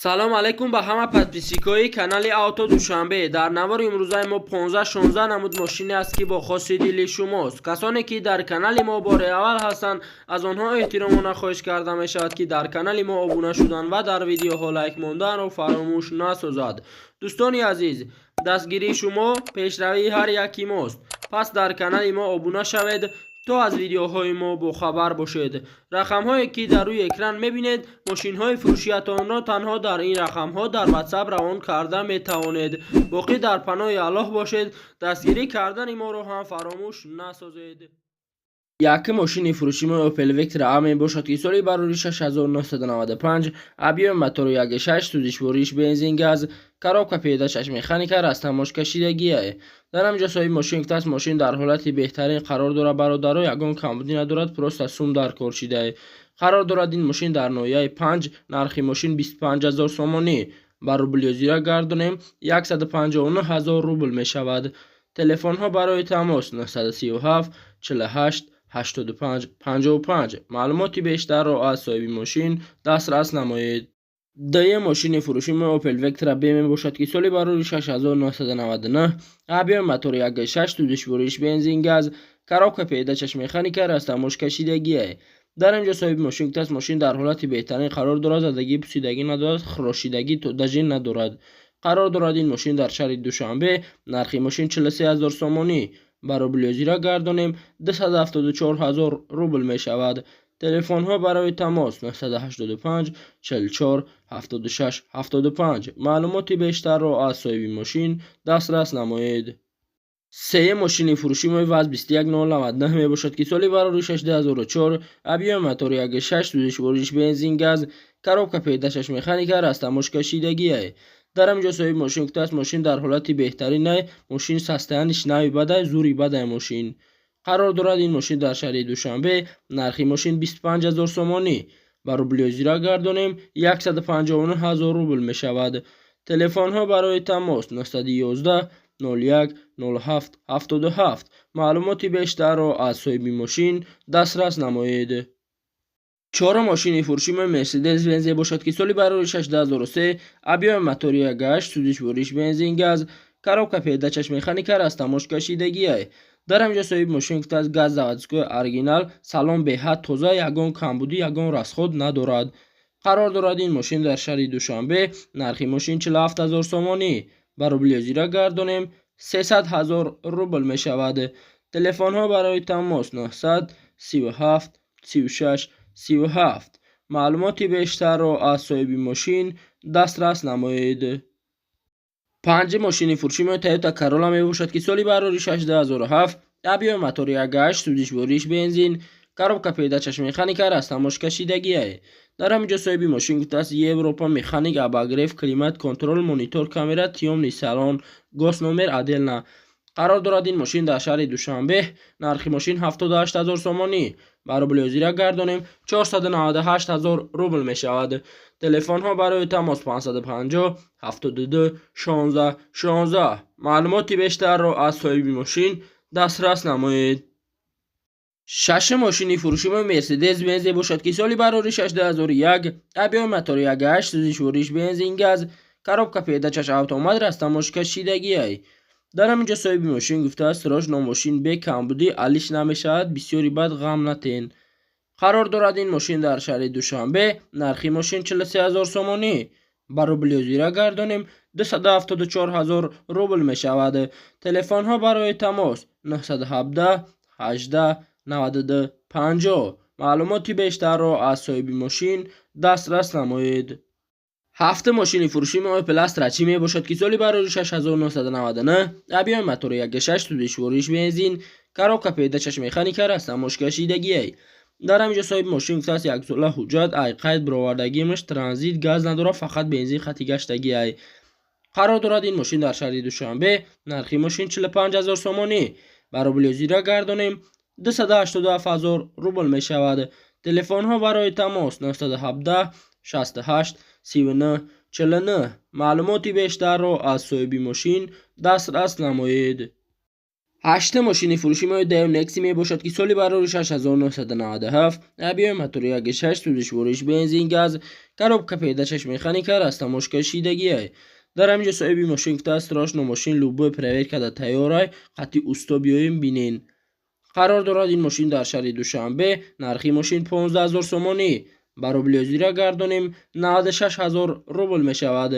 Салом алейкум ба ҳама подписчикои канали Авто Душанбе. Дар навори имрӯзаи мо 15-16 намуд мошине аст, ки бо хоси дили шумост. Касоне ки дар канали мо бори аввал ҳастанд, аз онҳо эҳтиромона хоҳиш карда мешавад, ки дар канали мо обуна шудан ва дар видеоҳо лайк монданро фаромӯш насозад. Дӯстони азиз, дастгирии шумо пешравии ҳар яки мост, пас дар канали мо обуна шавед, то аз видеоҳои мо бохабар бошед. Рақамҳое ки дар рӯи экран мебинед, мошинҳои фурӯшиятонро танҳо дар ин рақамҳо дар Ватсап равон карда метавонед. Боқӣ дар паноҳи Аллоҳ бошед, дастгирӣ кардани моро ҳам фаромӯш насозед. Якум мошини фурӯши мо Opel Vectra A мебошад, ки соли барори 6995, объёми мотору 1.6, сӯзишвориш бензин, газ, коробка передач механика, растаможкашидагие. Дар ҳаминҷо соҳиби мошин гуфтааст, мошин дар ҳолати беҳтарин қарор дорад, бародаро, ягон камбудӣ надорад, просто сум дар кор шидае. Қарор дорад ин мошин дар ноҳияи 5. Нархи мошин 25 ҳазор сомонӣ, ба рубли ҳозира гардонем, 159 ҳазор рубл мешавад. Телефонҳо барои тамос 937 48 85 55. Маълумоти бештарро аз соҳиби мошин дастрас намоед. Дуюм мошини фурӯши мо Opel Vectra B мебошад, ки соли барори 6999, объёми мотори 1.6, сӯзишвориш бензин, газ, коробка передач механика, растаможкашидагие. Дар инҷо соҳиби мошин гуфтааст, мошин дар ҳолати беҳтарин қарор дорад, задагӣ, пусидагӣ надорад, хирошидагӣ даже надорад. Қарор дорад ин мошин дар шаҳри Душанбе. Нархи мошин 43 ҳазор сомонӣ, ба рубли ҳозира гардонем, 274 ҳазор рубл мешавад. Телефонҳо барои тамос 985 44 76 75. Маълумоти бештарро аз соҳиби мошин дастрас намоед. Сеюм мошини фурӯши мо ВАЗ 21099 мебошад, ки соли барори 2004, объёми мотори 1.6, сӯзишвориш бензин, газ, коробка передач механика, растаможкашидагие. Дар ҳаминҷо соҳиби мошин гуфтааст, мошин дар ҳолати беҳтаринай, мошин состояниш нави бадай, зури бадай мошин. Қарор дорад ин мошин дар шаҳри Душанбе. Нархи мошин 25 ҳазор сомонӣ, ба рубли ҳозира гардонем, 159 ҳазор рубл мешавад. Телефонҳо барои тамос 911 01 07 77. Маълумоти бештарро аз соҳиби мошин дастрас намоед. Чорум мошини фурӯши мо Мерседес Бенз бошад, ки соли барори 2003, объёми мотори 1.8, сӯзишвориш бензин, газ, коробка передач механика, растаможкашидагие. Дар ҳаминҷо соҳиби мошин гуфтааст, газ заводской, оригинал, салон беҳад тоза, ягон камбудӣ, ягон расход надорад. Қарор дорад ин мошин дар шаҳри Душанбе. Нархи мошин 47 ҳазор сомонӣ, ба рубли ҳозира гардонем, 300 ҳазор рубл мешавад. Телефонҳо барои тамос 937 36 37. Маълумоти бештарро аз соҳиби мошин дастрас намоед. Панҷум мошини фурӯши мо Toyota Corolla мебошад, ки соли барори 2007, объёми мотори 1.8, сӯзишвориш бензин, коробка передач механика, растаможкашидагие. Дар ҳаминҷо соҳиби мошин гуфтааст, Европа, механик, обогрев, климат контроль, монитор, камера, тёмный салон, госномер отдельно. Қарор дорад ин мошин дар шаҳри Душанбе. Нархи мошин 78 ҳазор сомонӣ, ба рубли ҳозира гардонем, 498 ҳазор рубл мешавад. Телефонҳо барои тамос 550 72 16 16. Маълумоти бештарро аз соҳиби мошин дастрас намоед. Шашум мошини фурӯши мо Мерседес Бенз бошад, ки соли барори 2001, объёми мотори 1.8, сӯзишвориш бензин, газ, коробка передач автомат, растаможкашидагиай. Дар ҳаминҷо соҳиби мошин гуфтааст, срочно мошин бе камбудӣ алиш намешавад, бисёри бад ғам натен. Қарор дорад ин мошин дар шаҳри Душанбе. Нархи мошин 43 ҳазор сомонӣ, ба рубли ҳозира гардонем, 274 ҳазор рубл мешавад. Телефонҳо барои тамос 917 18 92 50. Маълумоти бештарро аз соҳиби мошин дастрас намоед. Ҳафтум мошини фурӯши мо Opel Astra H мебошад, ки соли барори 6999, объёми мотори 1.6, сӯзишвориш бензин, коробка передач механика, растаможкашидагие. Дар ҳаминҷо соҳиби мошин гуфтааст, яксола ҳуҷҷат ай қайд бировардагимаш, транзит, газ надорад, фақат бензин хати гаштагиай. Қарор дорад ин мошин дар шаҳри Душанбе. Нархи мошин 45 ҳазор сомонӣ, ба рубли ҳозира гардонем, 287 ҳазор рубл мешавад. Телефонҳо барои тамос 917 68 39 49. Маълумоти бештарро аз соҳиби мошин дастрас намоед. Ҳаштум мошини фурӯши мо Даеу Некси мебошад, ки соли барори 6997, объёми мотори 1,6, сӯзишвориш бензин, газ, коробка передачаш механика, растаможка шидагиай. Дар ҳамин ҷо соҳиби мошин гуфтааст: срочно мошин любой проверкада тайёрай, қати усто биёем, бинен. Қарор дорад ин мошин дар шаҳри Душанбе. Нархи мошин 15 000 сомонӣ, ба рубли ҳозира гардонем, 96 000 рубл мешавад.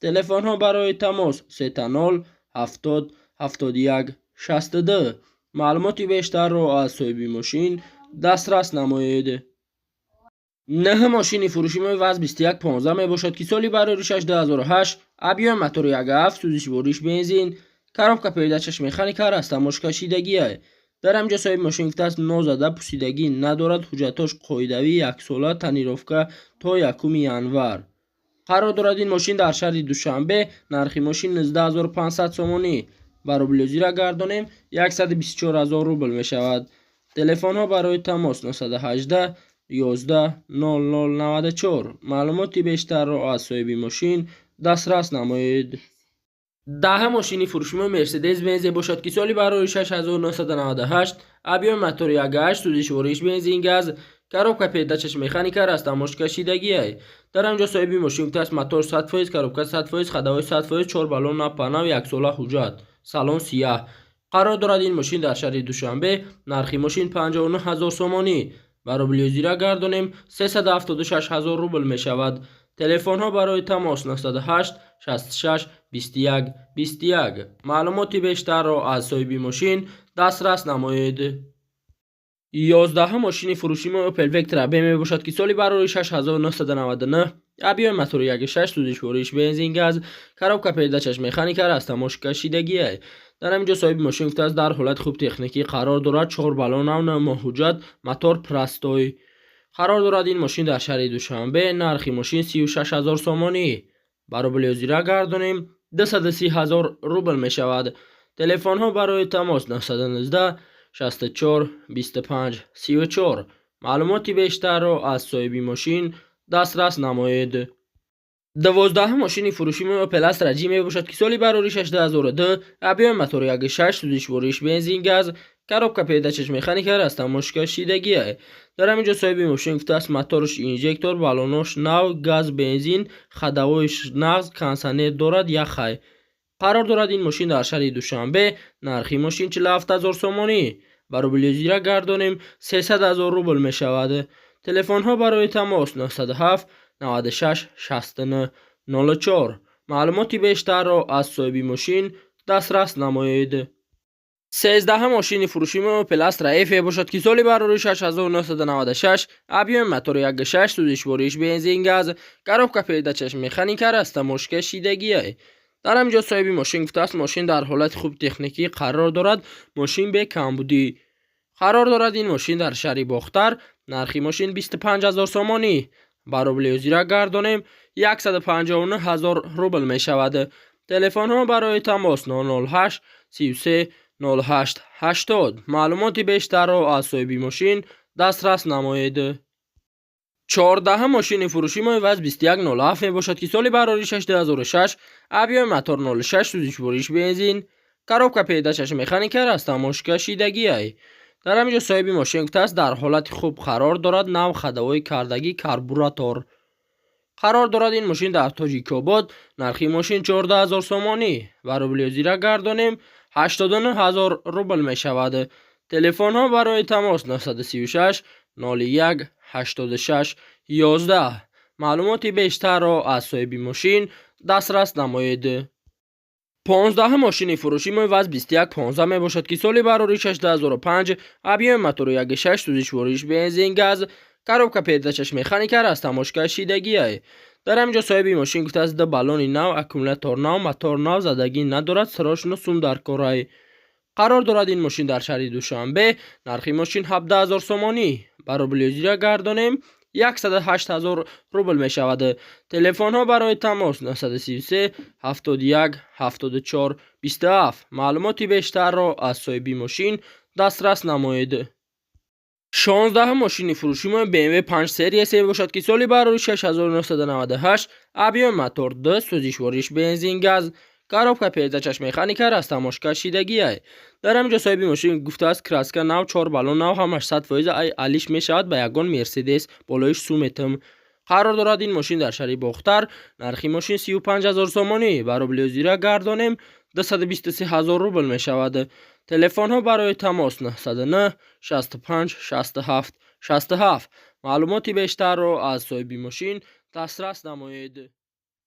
Телефонҳо барои тамос: 000 70 71 62. Маълумоти бештарро аз соҳиби мошин дастрас намоед. Нӯҳ мошини фурӯши мо ВАЗ 2115 мебошад, ки соли барори 2008, объёми мотори 1,7, сӯзишвориш бензин, коробка передачаш механика, растаможка шидагиай. Дар ҳамин ҷо соҳиби мошин гуфтааст: нозада, пусидагӣ надорад, ҳуҷҷатҳош қоидавӣ, яксола, тонировка то 1 январ. Қарор дорад ин мошин дар шаҳри Душанбе. Нархи мошин 19 500 сомонӣ, ба рубли ҳозира гардонем, 124 000 рубл мешавад. Телефонҳо барои тамос: 918 11 00 94. Маълумоти бештарро аз соҳиби мошин дастрас намоед. Даҳа мошини фурӯши мо Мерседес Бензе бошад, ки соли барори 6998, объёми мотори 1,8, сӯзишвориш бензин, газ, коробка передачаш механика, растаможка шидагиай. Дар ҳамин ҷо соҳиби мошин гуфтааст: мотор 100%, коробка 100%, ходовой 100%, чор баллон нав па нав, яксола ҳуҷҷат, салон сияҳ. Қарор дорад ин мошин дар шаҳри Душанбе. Нархи мошин 59 000 сомонӣ, ба рубли ҳозира гардонем, 376 000 рубл мешавад. Телефонҳо барои тамос: 908 66 21 21. Маълумоти бештарро аз соҳиби мошин дастрас намоед. 11-ум мошини фурӯши мо Opel Vectra B мебошад, ки соли барори 6999, объёми мотори 1,6, сӯзишвориш бензин, газ, коробка передачаш механика, растаможка шидагиай. Дар ҳамин ҷо соҳиби мошин гуфтааст: дар ҳолати хуб техникӣ қарор дорад, чор баллон нав, 9 моҳ ҳуҷҷат, мотор простой. Қарор дорад ин мошин дар шаҳри Душанбе. Нархи мошин 36 000 сомонӣ, ба рубли ҳозира гардонем, 230 000 рубл мешавад. Телефонҳо барои тамос: 919 64 25 34. Маълумоти бештарро аз соҳиби мошин дастрас намоед. 12-ум мошини фурӯши мо Opel Astra J мебошад, ки соли барори 2002, объёми мотори 1,6, сӯзишвориш бензин, газ, коробка передачаш механика, растаможка шидагиай. Дар ҳамин ҷо соҳиби мошин гуфтааст: моторш инжектор, баллонош нав, газ, бензин, ходовойш нағз, кондитсионер дорад, яхай. Қарор дорад ин мошин дар шаҳри Душанбе. Нархи мошин 47 000 сомонӣ, ба рубли ҳозира гардонем, 300 000 рубл мешавад. Телефонҳо барои тамос: 907 96 69 04. Маълумоти бештарро аз соҳиби мошин дастрас намоед. 13-ум мошини фурӯши мо Opel Astra F мебошад, ки соли барори 6996, объёми мотори 1,6, сӯзишвориш бензин, газ, коробка передачаш механика, растаможка шидагиай. Дар ҳамин ҷо соҳиби мошин гуфтааст: мошин дар ҳолати хуб техникӣ қарор дорад, мошин бекамбудӣ. Қарор дорад ин мошин дар шаҳри Бохтар. Нархи мошин 25 000 сомонӣ, ба рубли ҳозира гардонем, 159 000 рубл мешавад. Телефонҳо барои тамос: 008 33 08 80. Маълумоти бештарро аз соҳиби мошин дастрас намоед. 14-ум мошини фурӯши мо ВАЗ 2107 мебошад, ки соли барори 2006, объёми мотор 06, сӯзишвориш бензин, коробка передачаш механика, растаможка шидагиай. Дар ҳамин ҷо соҳиби мошин гуфтааст: дар ҳолати хуб қарор дорад, нав ходовой кардагӣ, карбюратор. Қарор дорад ин мошин дар Тоҷикобод. Нархи мошин 14 000 сомонӣ, ба рубли ҳозира гардонем, 89 000 рубл мешавад. Телефонҳо барои тамос: 936 01 86 11. Маълумоти бештарро аз соҳиби мошин дастрас намоед. 15-ум мошини фурӯши мо ВАЗ 2115 мебошад, ки соли барори 2005, объёми мотори 1,6, сӯзишвориш бензин, газ, коробка передачаш механика, растаможка шидагиай. Дар ҳамин ҷо соҳиби мошин гуфтааст: ду баллони нав, аккумулятор нав, мотор нав, задагӣ надорад, срочно сум дар корай. Қарор дорад ин мошин дар шаҳри Душанбе. Нархи мошин 17 000 сомонӣ, ба рубли ҳозира гардонем, 108 000 рубл мешавад. Телефонҳо барои тамос: 933 71 74 27. Маълумоти бештарро аз соҳиби мошин дастрас намоед. 16-ум мошини фурӯши мо BMW 5 серия мебошад, ки соли барори 6998, объёми мотор 2, сӯзишвориш бензин, газ. Коробка передачаш механика, растаможка шидагиай. Дар ҳамин ҷо соҳиби мошин гуфтааст, краска нав, чор баллон нав, ҳамаш 100% ай алиш мешавад, ба ягон Мерседес болоиш суметам. Қарор дорад ин мошин дар шаҳри Бохтар. Нархи мошин 35 000 сомонӣ, ба рубли ҳозира гардонем, 223 ҳазор рубл мешавад. Телефонҳо барои тамос: 909 65 67 67. Маълумоти бештарро аз соҳиби мошин дастрас намоед.